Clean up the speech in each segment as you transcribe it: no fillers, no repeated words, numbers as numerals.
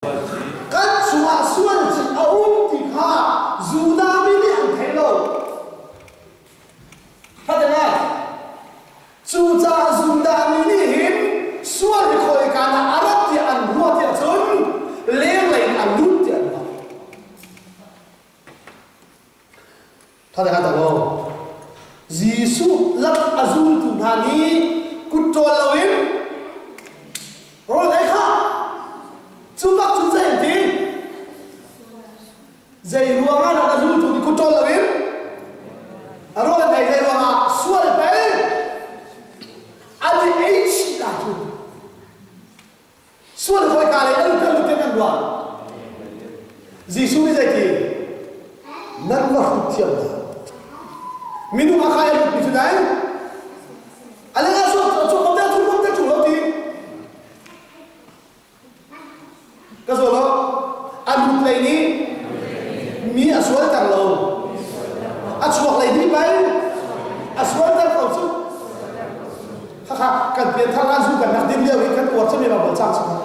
Kan chungah sual ci a um ti kha Judah mi nih an thei lo. Khatengai. Cucaah Judah mi nih hin sual hi khawika dah a rat tiah an ruah tiah cun lenglei in an lut tiah an ruah. Khatengai tak lo. Jesuh lam a zultu hna nih kut ṭawl loin rawl ei kha cu bak cu zei an ti? Zei ruangah dah na zultu nih kut ṭawl loin a rawl an ei zei ruangah sual pei an i ei chih la cu Sual khawika lei an kan lut kan ruah. Jesuh nih zeiti? Nan va hrut thiam hna. Minung a khai a lutmi cu dai. A leng ah suak suak ko te thu ko te chu lo ti. Ka zo lo. A lut lei nih mi a sualter lo. A chuak lei nih pei a sualter ko cu. Khakha kan pianthar lan zu kan rak din lio i kan uar cemi ma bol cang sima.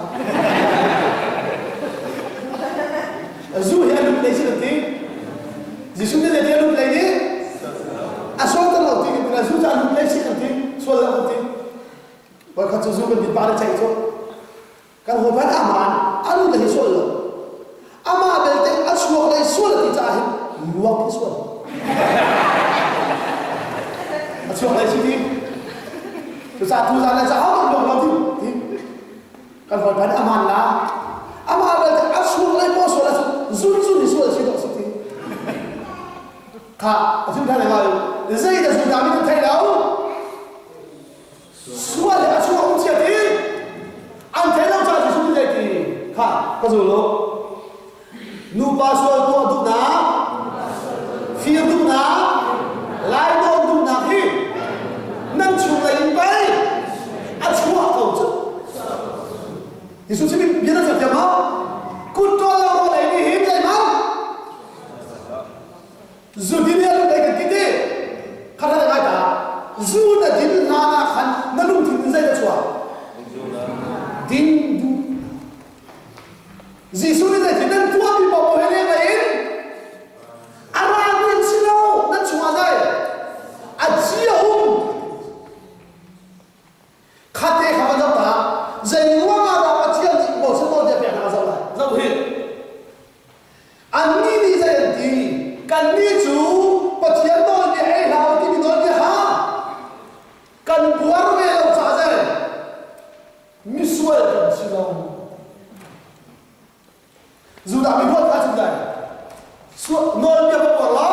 Zu hi a lut lei si kan ti. Jesuh nih zei a lut lei nih a sualter lo ti kan ti. Zu cu a lut lei si kan ti. Sual lo kan ti. Voikhat cu zu kan din pa le ceih cu Kan hawipa nih amaan a nu te hi sual lo. Amah belte a chuak lei sual a ti caah hin luak hi sual. A chuak lei si ti. Cucaah tuzaan le caah kan luak lo ti. ti. Kan hawipa nih amaan la. Amah belte a chuak lei maw sual a zun zun hi sual si dawh si ti. Kha a zun than lai zei dah zun mi kan thei lo. Sual le a chuak um chiat i an thei lo caah Jesuh nih ti kha ka zul u. Nupa sual tuah duhnak, fir duhnak, lainawn duhnak hi nan chunglei in pei a chuah ko cu. Jesuh chimmi bia na thiam maw? Kut ṭawl lo rawl ei mi hi zeihmanh Zu din hi a lut ei kan ti ti. Kha hrat ngai ta. Zu na din hlan ah khan na lungthin in zei na chuak? Din duh. Jesuh nih zeitin nan tuahmi paoh he leng in a rami an si lo nan chungah zei a ci a um khate kha van zoh ta zei ruangah dah Pathian nih Moses nawlbia pek a zoh lai zoh hi Annih nih zei an ti? Kannih cu Pathian nawlbia ei hlah u timi nawlbia kha kan buar ve lo caah zei misual kan si lo. Judah mi huat kha cun dai. Nawlbia ka buar lo.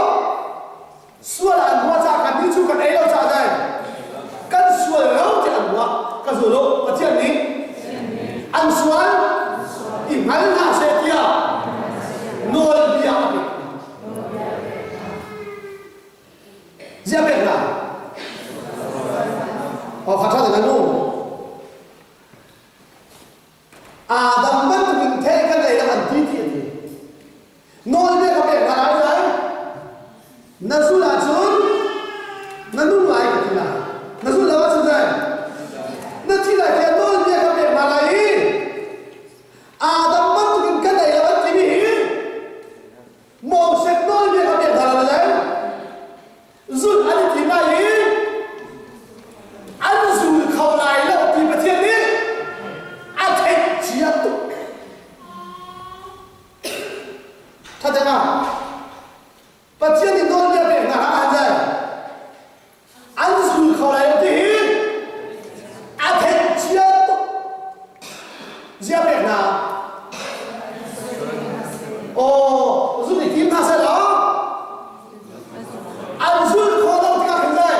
Sual an ruah caah kannih cu kan ei lo caah dai. Kan sual lo tiah an ruah. Ka zul u. Pathian nih an sual i hngal hna seh tiah nawlbia a pek hna. Ziah pek hna? Oh, kha ṭha nu. Adam bantukin thei kan ei lo an ti ti a ti. Nawlbia ka pek hna lai lai. Na zulh ahcun na nung lai ka ti lai. Na zulh lo ahcun zei? Na thi lai tiah nawlbia ka pek hna lai i Adam bantukin kan ei lo an timi hi Moses nawlbia ka pek hna lai lai. Zulh an i tim lai i an zul kho lai lo ti Pathian nih a theih cia tuk. Thateng ah Pathian nih nawlbia pek hna ah an an zul kho lai lo ti hi a theih cia tuk. Zia pek hna. Aw, zul i tim hna seh law an zul khawh lo tikah khin dai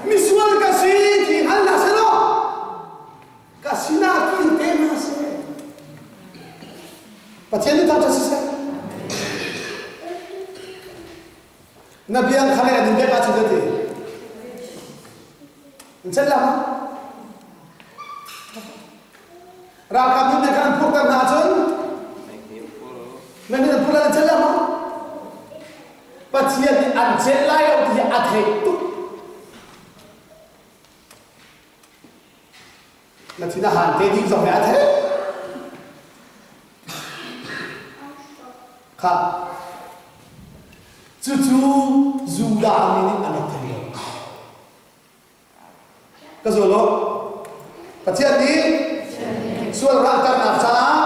misual ka si ti hngal hna seh law ka sinah kir te hna seh Pathian nih thangṭhat siseh na biang kha le an in bek ahcun ti in cel la ma ralkap nih khan an phurter hna ahcun nan an phur an cel la ma Pathian nih an cel lai lo ti a theih tuk Na thin a han te ding zong nih a theih. Kha cucu Judah mi nih an rak thei lo. Ka zul u. Pathian nih sual ralternak caah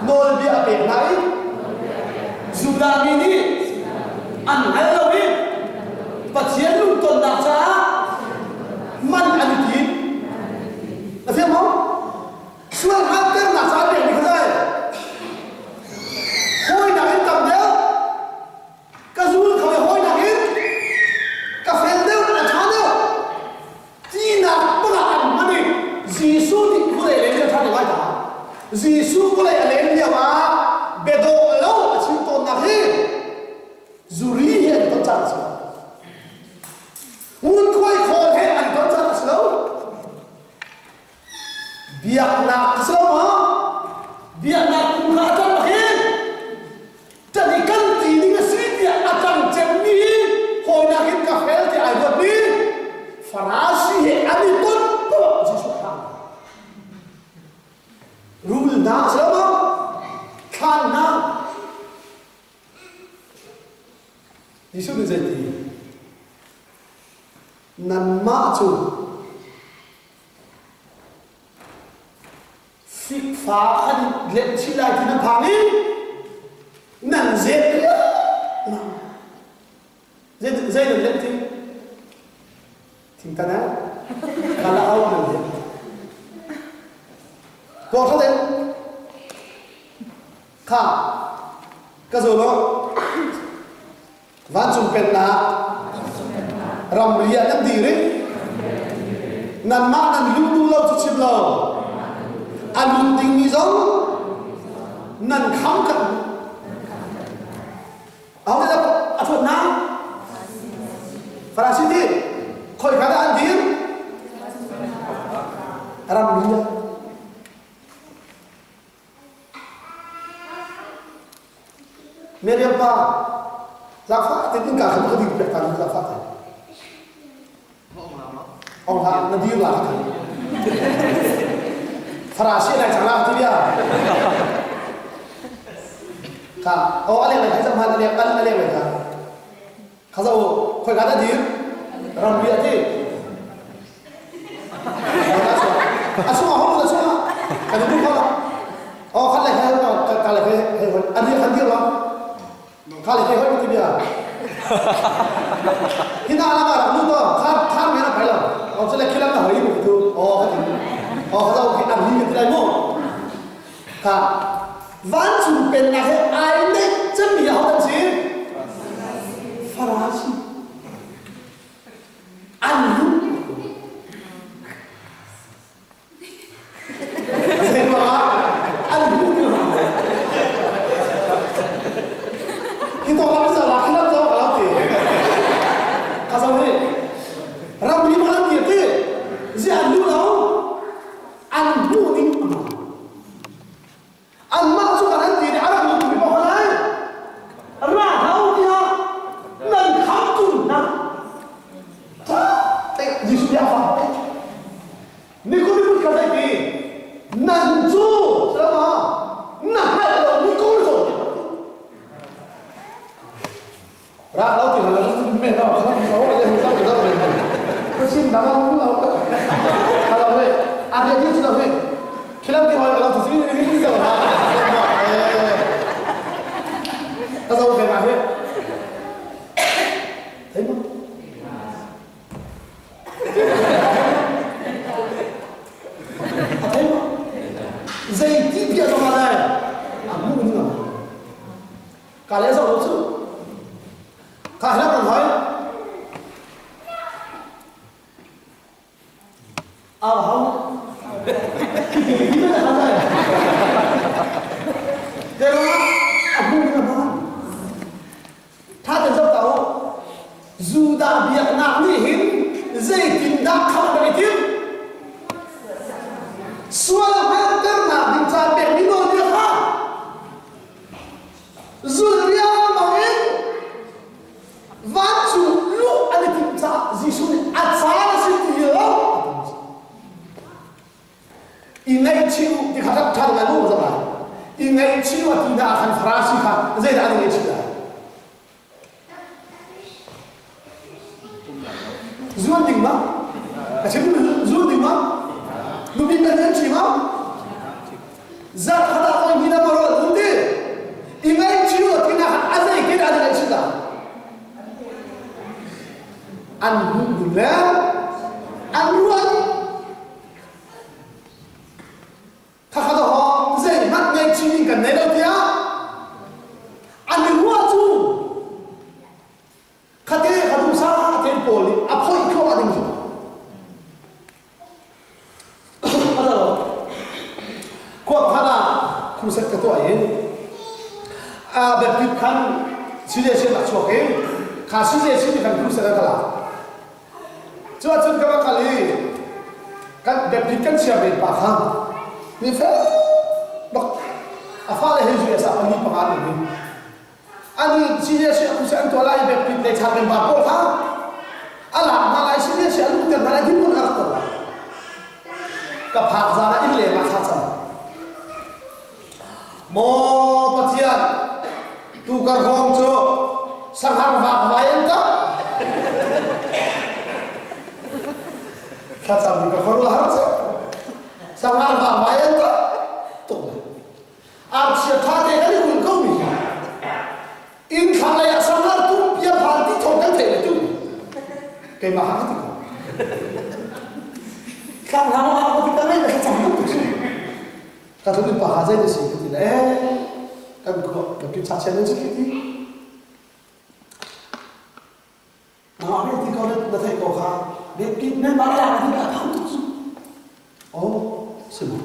nawlbia a pek hna i Judah mi nih an hngal lo i Pathian lungtonnak caah man an i tim. Na fiang maw? Sual hngalhternak caah pekmi kha zei? Hawinak in tam deuh. Ka zul kho i hawinak in ka fel deuh, a ṭha deuh. Tinak bangah an hman i Jesuh nih vawlei a len lio ṭha deuh ai ta. Jesuh vawlei a len lio ah biadawh lo a chim tawnnak hi zuri he an ton caan a si lo. Ngunkhuai khawl he an ton caan a si lo. Biaknak a si lo maw? Biaknak kum kha a cang bak hi. Ṭan i kan ti ding a si tiah a cang cemmi hawinak in ka fel ti ai ruatmi Farasi he an i ton poah Jesuh hlang. Rul hna a si lo maw? Thlan hna. Jesuh nih zeiti? Nanmah cu Fikfa kan lem chih lai ti nan phang i nan zet zei zei nan lem ti thingtan eh kala au nan lem tuah kha den kha ka zo lo Vancung pennak ramri ah nan dir i nanmah nan luh duh lo cu chim lo a lut dingmi zong nan kham kan aho dah a thuatnak Farasi ti khoi ka dah an dir ramri ah Miriam pa zaangfah tein innka kha ka dir piak ta zaangfah tein. Ong hlah na dir la ka Farasi lai cang la ti bia. Ka o a leng lai kha zam han a leng a leng lai kha. Kha zo khoi ka dah dir? Ramri a ti. A chung ah hong a chung ah kan i kho lo. Oh khat le hei ka le hei hei hoi a dir khan dir lo. Kha le hei hoi ti bia. Hina la ma rak nu to kha kha me na pai lo. Oh chale khilam na hoi mu tu. Oh kha ti. Oh kha zo khi an hi ti lai mu. Kha vancung pennak he ai neih cemmi aho kan si? Farasi. An lung Zeiruangah an lung Hi to lam sa la khilam zo ka ti. Ka zo hi. Ramri ma an ti. Zia an lu lo. An hmuh ding a hmaan. Anmah cu kan an ti i a rak nungmi paoh lai ra hlah u tiah nan khamtu hna Jesuh bia fang Nicodemus kha zei ti nan cu salama na hngalh lo mi ko na cawn Ra lo ti lo me no kha no le hu sa lo le ko sin da lo lo ka lo le a re ti lo he khilam ti hoi lo ti si ni ni zo ha eh ta zo ke ma he thấy không thấy không dây ti bia zo ma lai a mu ni ma Ka le zoh lo cu. Kha hla kan hoi. Au hau. Hi na ha lai. Te lo a bu na ma. Tha ten zoh ta u. Judah biaknak nih hin zeitindah khamh kan i timh? Sual hngalhternak ding ca pekmi nawlbia kha Zul riangmang in vancung. ngaihchih a ti hna ah khan Farasi kha zeidah an i ngaihchih lai? Zuan ding ma? Ka chim zuan ding ma? Nupi kan nan chim ma? Zat khat ah oi hina maro un ti. I ngaihchih a ti na khan a zei ke dah an i ngaihchih dah? An hmuh ding le an ruan Khakha ho zeihmanh ngaihchih ding kan nei lo tiah an i ruah cu khate kha duhsa tein pawl nih a phoih thluahmah ding cu khua khat ah crusade ka tuah i a biapit khan CJC a chuak i kha CJC nih khan crusade a ka lak Cu ahcun ka va kal i kan biapit kan chia ve pa kha mi fel bak a fale he US ah pali panga an um i ani CJC a khusi an tuah lai i biapit le chan member pawl kha a lak hna lai CJC a luhter hna lai dirhmun a rak tuah lai ka phak zan ah inn leng ah thla cam Maw Pathian, tukar hrawng cu sanghar vakvai an kap. Thlacam ka khuaruah har cu. Sanghar vakvai an kap tuk. Archia tha te kan i hun ko mi. Inn thlang lei ah sanghar tum pia phan ti thong kan theih le tu. Keimah ha ka ti ko. Thlang hlang ah ka ti ka ngai na thlacam tuk tu. Ka tlun pa kha zei na si ka ti le kan khua kan pi chakchian nan si khi ti nangmah nih ti ko na theih ko kha biakinn nan mah la ti a phang tuk su oh si mu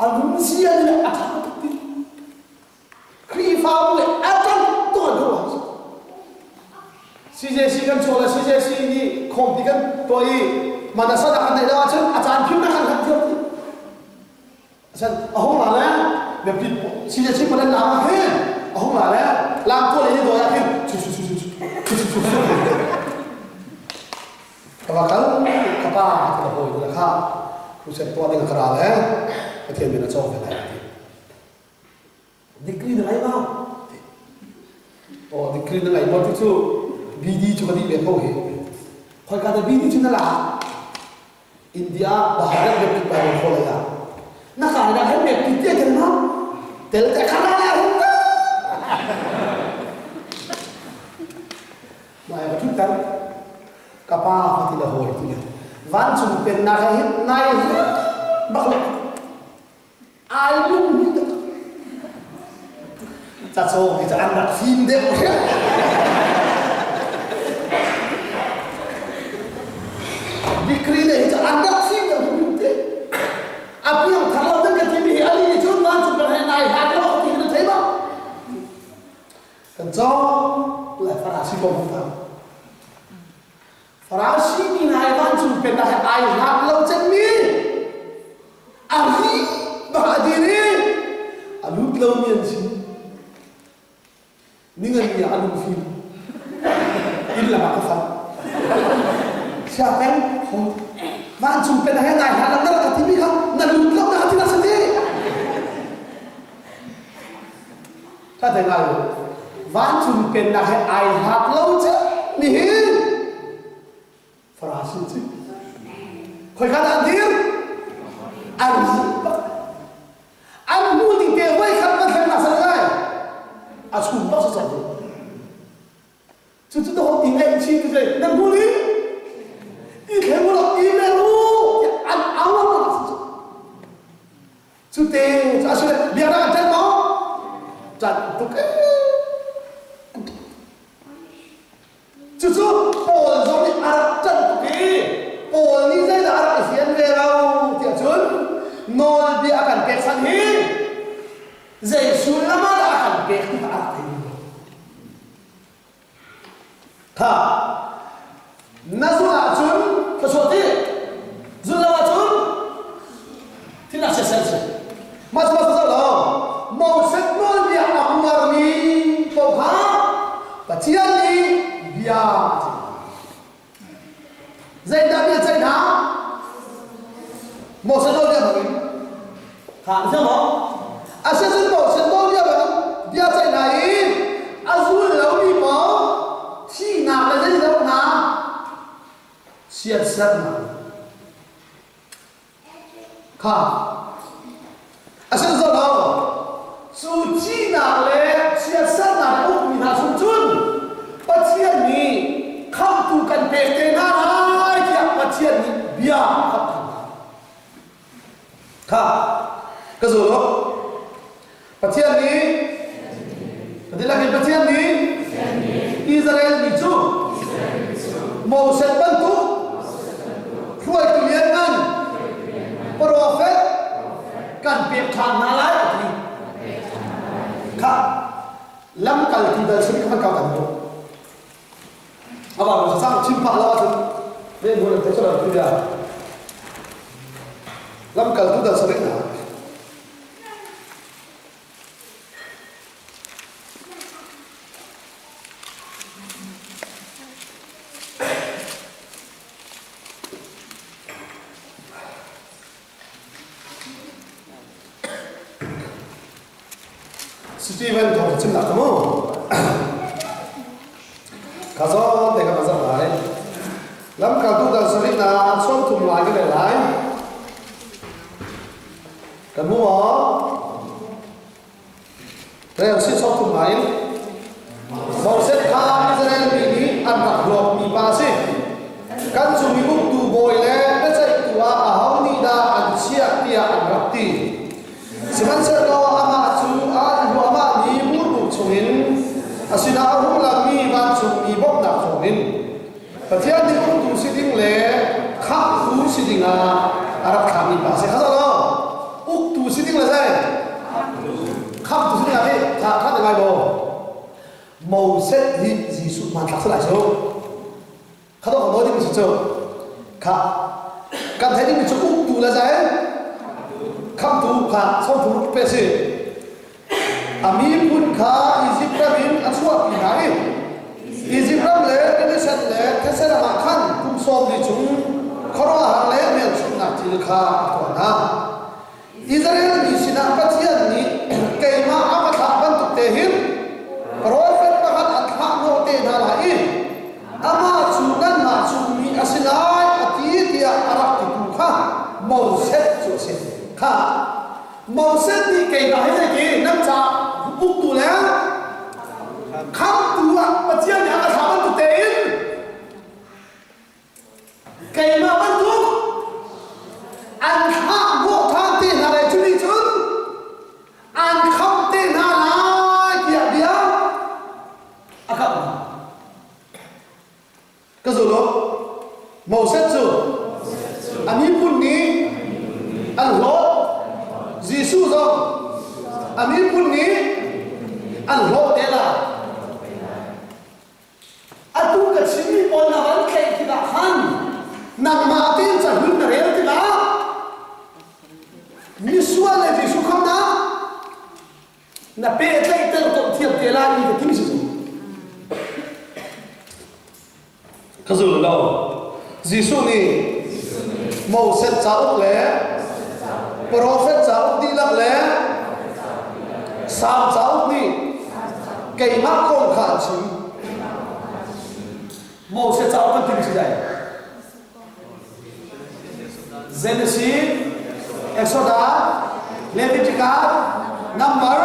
a lung sia ni a tha tuk ti Khrihfabu le a ṭang tuan ko CJC kan chuah le CJC nih khawmpi kan tuah i manasa dah kan neih lo ahcun a caan phim na kan hlat thiam ti Asan a hung la le biapi CJC palan lam ah hin a hung la le lam tuah le ni doi ah hin chu chu chu chu chu chu chu chu ka va kal ka pa ka va hawi na kha crusade tuah ding ka ra le Pathian min a cawng ve lai ti Degree na ngei ma? Oh, degree na ngei maw ti cu BD cu ka dih ve ko hi. Khoika dah BD cu na lak? India Bharat Republic Bible College ah. Na kai dah hen mek ti tia tel ma? Tel te khana la hun ta. Mai ka thut tan. Ka pa ka ti le hawi ti le. Vancung pennak he hin nai bak le ai lung hi cacawng hi cu an rak fim deuh degree le hi cu an rak fim deuh hrim te a piang thar lo ding ka timi hi ali nih cun vancung kan he nai hlat lo ti kan thei ma kan cawng lai farasi ko hmu Farasi mi hna he vancung pennak he ai hlat lo cemmi a ri bak a dir i a lut lomi an si. Ningani ah a lungfim. Inn lam ah ka fak. Siapeng hom vancung pennak he nai hlat lo na rak ka timi kha na lut lo na ka ti na si ti. Ka te ngai vancung pennak he ai hlat lo cu nihin Farasi cu khoi kha dah dir an bak an hmu ding te voi khat man thleng nak lai a chung bak sa cu cu cu to ti ngai chi tu zai nan hmu ni i thleng lo i mel u an au lo Cute cu a si biaknak an ṭanh maw? Ṭanh tuk ee. Cucu Paul zong nih a rak ṭanh tuk i Paul nih zeidah a rak i fian ve lo tiah cun nawlbia a kan pek chan hi zei sullam ah dah a kan pek ti kha a rak thei lo. Kha na zulh ahcun thluachuah ti zulh lo ahcun thil siasal si mah cu mah lo Moses nawlbia a uarmi paoh kha Pathian nih bia a chim Zeidah bia ceih hna? Moses nawlbia hmang in kha a si maw? Asicun Moses. Chiatsernak. Kha a si lo. Cu thihnak le chiatsernak ukmi hna chung cun Pathian nih khamhtu kan pek te hna lai tiah Pathian nih bia a khamh hna. Kha ka zul lo. Pathian nih Dihlak in Pathian nih Israel mi cu Moses bantuk hruaitu lianngan profet kan pek ṭhan hna lai a ti. Kha lamkaltu dal sin kha kan kan Aba mo sang chim pah lo ahcun me hmun an thei tu bia. Lamkaltu dal sarih hna. Stephen thawng chimnak ka mu. Ka zawn te ka zam lai. Lamkaltu dal sarih na sawm thum lai ka rel lai. Kan mu maw? Rel si sawm thum lai in. Moses kha Israel mi nih an rak hlawkmi pa a si. Kan cung i uktu bawi le biaceihtu ah aho nih dah an chiah tiah an rak ti. Sihmanhsehlaw amah cu aa huahmahmi burbuk chungin a sinah a hung langmi vancungmi bawmhnak thawngin Pathian nih uktu si ding le khamhtu si dingah a rak thlahmi pa a si. Kha lo uktu si ding le zei? Khamhtu si dingah hi kha kha te ngai maw? Moses hi Jesuh hmanthlak si lai cu. Kha to kan ding si cu. Kha kan theih dingmi cu uktu le zei? Khamhtu kha sawmthum pe si. A miphun kha Izipt ram in a chuahpi hna i Izipt ram le Rili le thetse ram ah khan kum sawm li chung khuaruahhar le hmelchunhnak thil kha a tuah hna. Israel mi sinah Pathian nih keimah a ka thlah bantuk te hin profet pakhat a thlah hnawh te hna lai i amah cu nanmah chungmi a si lai a ti tiah a rak titu kha Moses cu a si. Kha Moses nih keimah hi zeiti nan ca uktu le khamtu ah Pathian nih a ka thlah bantuk tein keimah bantuk an thlah hnawh ṭhan te hna lai cu nih cun an khamh te hna lai tiah bia a kamh hna. Ka zul u. Moses cu a miphun nih an hlawt. Jesuh zong a miphun nih an hlawt te lai. Atu ka chimmi pawl na van theih tikah khan nangmah tein cahlun na rel tikah misual le Jesuh khamnak na pehtlaihter tawn thiam te lai mi ka ti si cu ka zul lo Jesuh nih Moses cauk le profet cauk dihlak le Salm cauk nih keimah kong kha an chim Moses cauk kan timi si dai Genesis, Exodus, Leviticus, Number,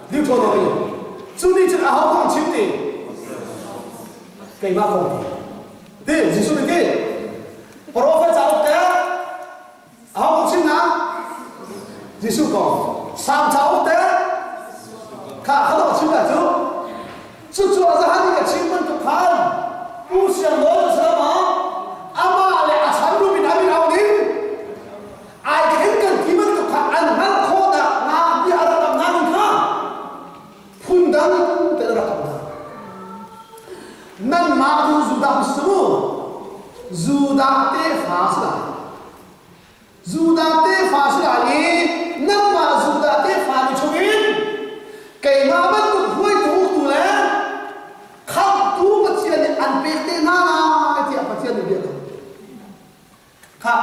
Deuteronomy. Cu nih cun aho kong chim ti? Keimah kong ti. Ti, Jesuh nih ti. Prophet cauk te aho kong chim na? Jesuh kong. Salm cauk te kha kha chim na cu. Cucu a zahan i ka chim bantuk khan Pu Siang Nawl cu salam ah amah le a chan rum in a min au ding ai thleng kan ti bantuk kha an hngalh khawhnak hnga bia a rak kam hna ning kha phundang te a rak kam hna. Nanmah cu Judah si mu Judah tefa si lai. Judah tefa si lai i nangmah Judah tefa ni chungin keimah bantuk hruaitu uktu le khamhtu Pathian nih an pek te hna lai tiah Pathian nih bia kam. Kha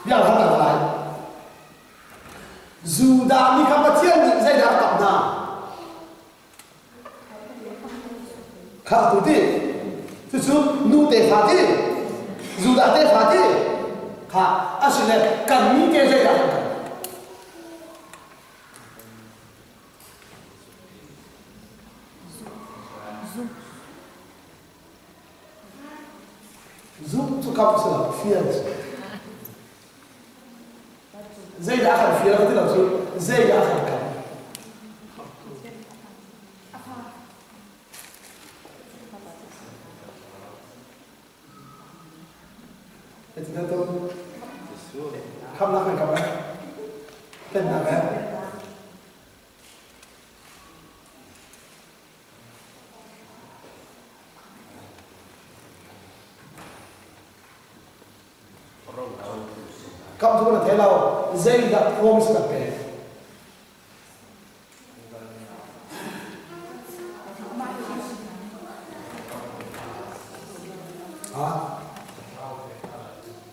bia har tak lai. Judah mi kha Pathian nih zeidah a kamh hna? Khamhtu ti. Cucu nu tefa ti. Judah tefa ti kha asile kan mi te zeidah kan kan Zumh cu kam si lo, fial si. Zeidah kan fial ka ti lo cu, zeidah kan kam. Khamnak kan kam eh? Pennak eh? Kam cu na thei lo, zeidah promise kan pek?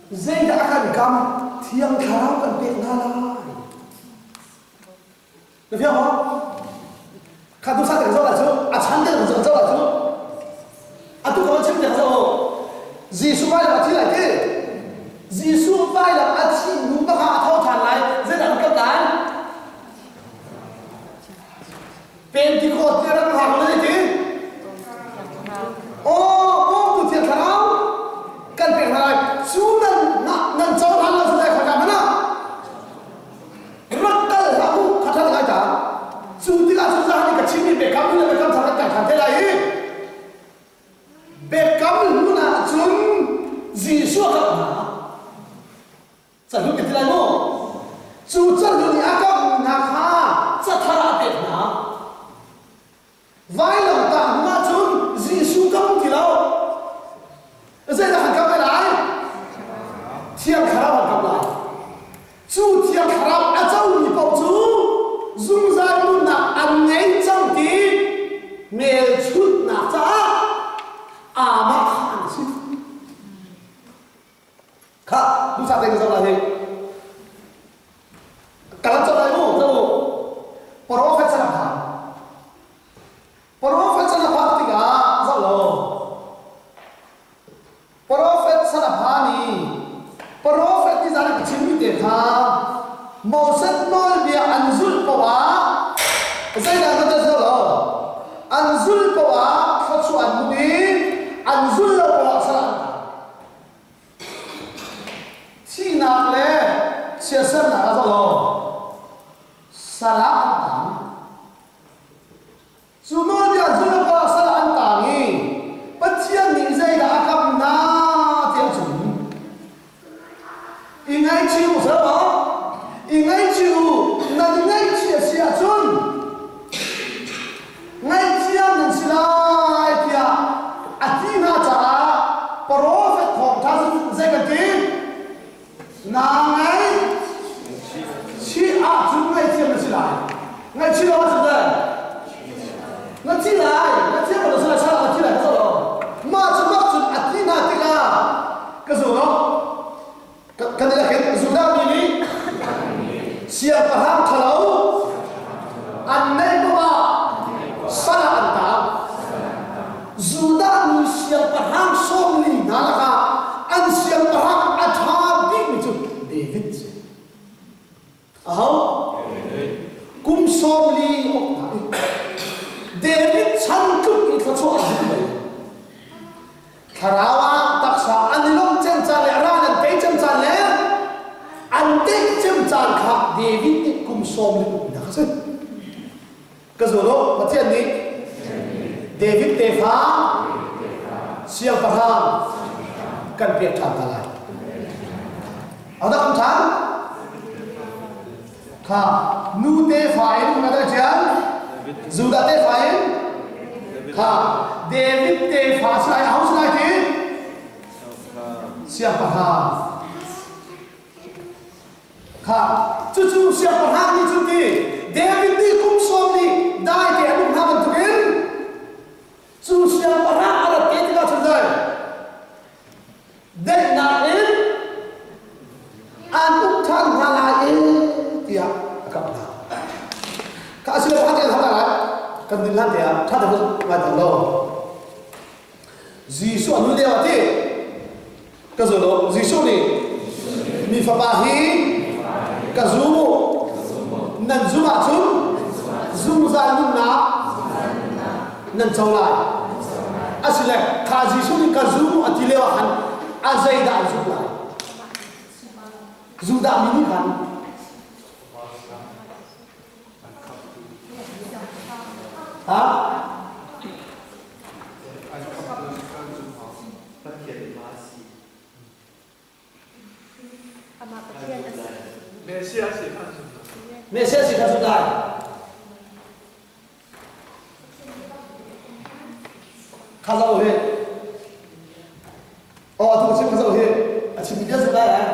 Zeidah a kan kam? Thiang Thlarau kan pek hna lai. Na fiang maw? Kha tu sa te zoh lai cu, a chan te zoh zoh lai cu. Atu ka chim te zoh. Jesuh vailam a thi lai ti. Jesuh vailam a thi hnu bak ah a tho than lai. Zeidah kan kam lai? Pentecost ti rak hak le ti. Oh, bawmtu thiang thlarau kan pek hna lai. Cu nan nan cohlan lo cu dai kha ka mana. Rak kal hlah u, kha ṭha ngai ta. Cu tikah cu zah nih ka chimmi biakam hlun le biakam thar kan kai ṭhan te lai i biakam hlun ah cun Jesuh a kamh hna. Cahlun ka ti lai maw? Cu cahlun i a kamhmi hna kha cathar ah a pek hna. Vailamtah hnu ahcun Jesuh kam ti lo. Zeidah kan kam lai? Thiang Thlarau kan kam lai. Cu Thiang Thlarau a comi paoh cu zungzal nunnak an ngei cang ti hmelchunhnak caah aamah kha an si. Khah, duhsah tein ka zoh lai hih. Ka lam zoh lai mu, zoh u. Profet chan a phan. Profet chan a phak tikah zoh law. Profet chan a phan i profet nih zan a chimmi te kha Moses nawlbia an zulh paoh ah zeidah kan zoh lo. An zulh paoh ah thluachuah an hmu i an zulh lo paoh ah salah an tang. Thihnak le chiatsernak ah zoh law sal ah an tang. Cu nawlbia zulh awkah sal ah an tang i Pathian nih zeidah a kamh hna tiah cun i ngaihchih u seh maw? I ngaihchih u, nan i ngaihchih a si ahcun Ngaihthiam nan si lai tiah a ti hna caah profet thawngṭha cu zei kan ti? Naa ngaihchih ahcun ngaihthiam na si lai. Ngaihchih lo ahcun teh na thi lai, na thiam lo si lai, salah na thi lai ka zoh lo. Mah cu mah cun a ti hna tikah ka zo lo. Kan i lakin Judah mi nih siangpahrang ṭhalo an neih paoh ah sal ah an taang. Judah mi siangpahrang 40 hna lakah an siangpahrang a ṭha bikmi cu David a si. Aho? Kum 40 awk hna i David chan tluk in thluachuah a hmu bal. Thlarau ah taksa an i lawmh cem caan le a ral an tei cem caan le an tei cem caan kha David nih kum sawm li uknak a si. Ka zul u, Pathian nih David tefa siangpahrang kan pek ṭhan hna lai. Ahodah kan ṭhan? Kha nu tefa in ka dah ṭial? Judah tefa in? Kha David tefa si lai, aho si lai ti? Siangpahrang. Kha cucu siangpahrang nih cun ti David nih kum sawm nih dai te an um hna bantukin cu siangpahrang a rat te tikah cun dai daihnak in an uk ṭhan hna lai i tiah a kamh hna. Kha a si lo pakhat te lai kan din hlan te ah ṭha te ngai lo. Jesuh a nun lio ah ti. Ka zul u. Jesuh nih mi fapa hi ka zum u. Nan zum ahcun zungzal nunnak nan co lai. Asile kha Jesuh nih ka zum u a ti lio ah khan a zeidah an zumh lai? Judah mi nih khan Ha? Messiah si kha zumh. Messiah si kha zumh lai. Kha zoh hi. Oh, tu chim kha zoh hi. A chim bia zumh lai eh.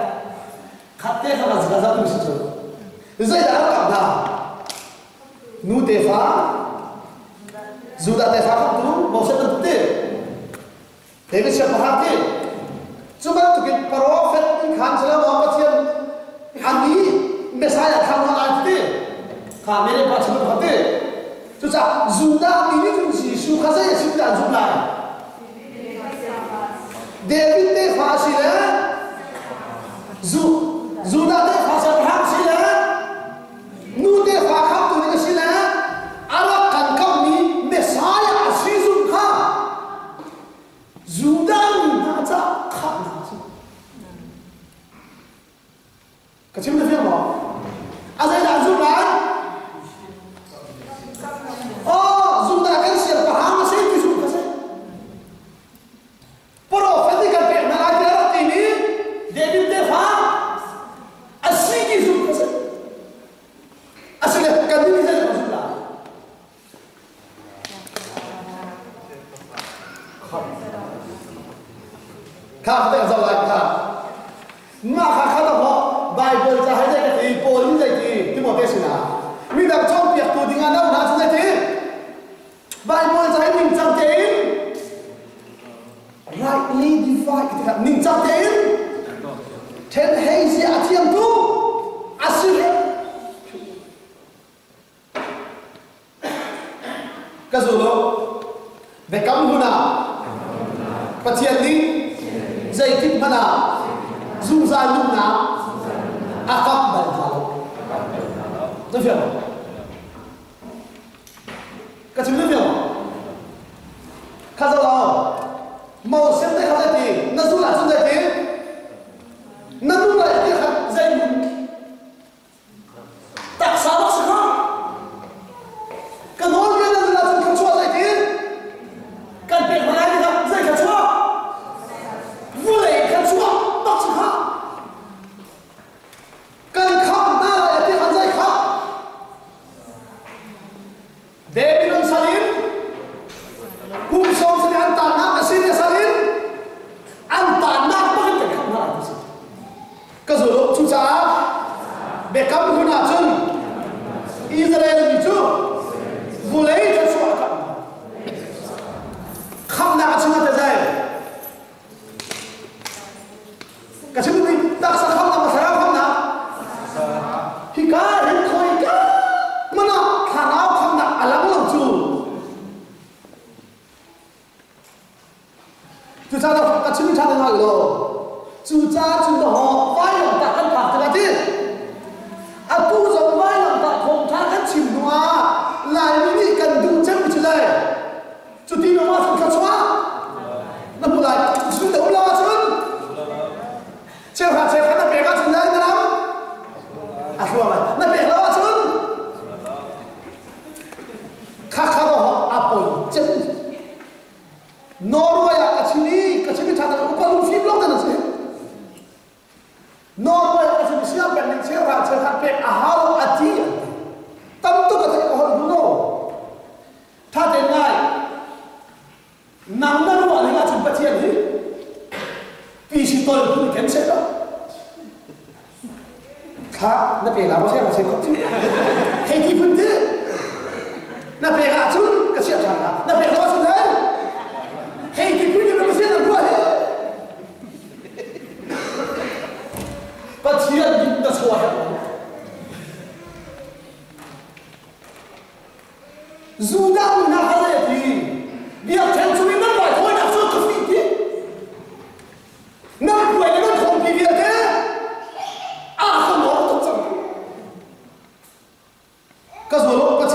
Khat te kha ka zoh tu si cu. Zeidah an kap hna? Nu tefa, Judah tefa khamtu Moses bantuk ti. David siangpahrang ti. Cu bantukin profet nih khan sila maw Pathian ani Messiah thang lai ti. Kha mere pa chim kha ti. Cucaah Judah mi nih cun Jesuh kha zei a chim dah an zumh lai? David tefa a si le Judah tefa siangpahrang si le nu tefa khamtu ding a si le a rak kan kammi Messiah a si zung kha Judah mi hna caah khamhnak a si. Ka chim na fiang maw? A zeidah zumh lai? Oh, Judah kan siangpahrang a si ti zumh ka si. Profet nih kan pek hna lai tiah rak timi David tefa a si ti zumh ka si. Asile kan nih zeidah kan zumh lai? Kha te zoh lai kha. Mah kha kha dah Bible ca hai zei ka ti Paul nih zei ti Timote sinah midang cawnpiaktu dingah no hna cu zei ti Bible ca hi ningcang tein rightly divide ti kha ningcang tein then hei zia a thiamtu a si Ka zul u. Biakam hmun ah Pathian nih zeitik hmanh ah zungzal nunnak a kamh bal hna lo. Na fiang maw? Ka chim na fiang maw? Kha zo lo. Moses te kha zei ti? Na zul ahcun zei ti? Na nun lai ti kha zei Taksa bak si kha. Ka nawlbia nan zulh ahcun thluachuah zeitin? Kan pek hna lai tikah zei thluachuah? Vulei thluachuah bak si kha. Kan khamh hna lai ti khan zei kha? Babylon sal in kum sawm sani an tannak Assyria sal in an tannak bak in kan khamh hna lai ti si. Ka zul u. Cucaah biakam hlun ahcun Israel mi cu vulei thluachuah a khamh hna. Khamhnak a chungah tazai. Ka chim duhmi taksa khamnak ma thlarau khamnak? Hika hin khoi ka mana thlarau khamnak a lang lo cu. Cucaah ka chim ṭhan hngal lo. Cucaah cun dawh vailamtah kan phak tikah ti. Atu zong vailamtah thawngṭha kan chim hnu ah Laimi nih kan duh cemmi cu zei? Cuti na mah cun thluachuah na hmu lai. Cu na um lo ahcun cheuhra cheukhat na pek ahcun lai na ram a hruang lai. Na pek lo ahcun kha kha a poi cem. Norway ah ka chim i ka chim i ṭha tak upa lungfim lo tan a si. Norway ah ka chim i siang pek ning cheuhra cheukhat pek a hau a ti an ti. Tam tuk a theih ka holh duh lo. Ṭha tein ngai. Nang na ruah ning ahcun Pathian hi PC tol phun ken seh lo. Thla na pe la maw siang se khop cu. Hei ti phun ti. Na pek ahcun ka chiah ṭhan la. Na pek lo ahcun hei. Hei ti phun in Pathian na ruah hi. Pathian nih na chuah herh lo. Judah mi hna kha zei a ti? Biakṭheng cung in nan raithawinak cu ka fih ti. Nan puai. Ka zual lo.